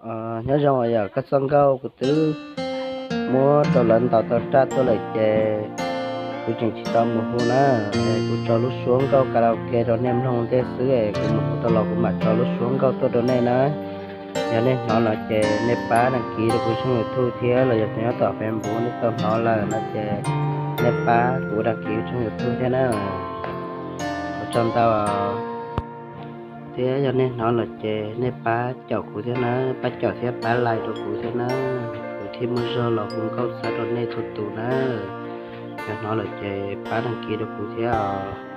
Nyob zoo os, yog koj txoj nkauj kuv twb muab rau lawv ntaus tau raj tuaj lawm ces kuv tseem tsis tau mus hu na. Kuv tso lub suab nkauj karaoke rau nej mloog ntej xwb, kuv mus hu tau los kuv mam tso lub suab nkauj tuaj rau nej na. Yog nej hnov lawm ces nej pab đăng ký rau kuv tshooj YouTube thiab, los yog tias nyob tom Facebook nej tau hnov lawm no ces nej pab kuv đăng ký tshooj YouTube thiab na. Ua tsaug ntau. Thiab yog nej hnov lawm ces nej pab caum kuv thiab na, pab caum thiab pab like rau kuv thiab na, kuv thiaj muaj zog los hu nkauj txhawb rau nej txhua tus na. Yog hnov lawm ces pab đăng ký rau kuv thiab os.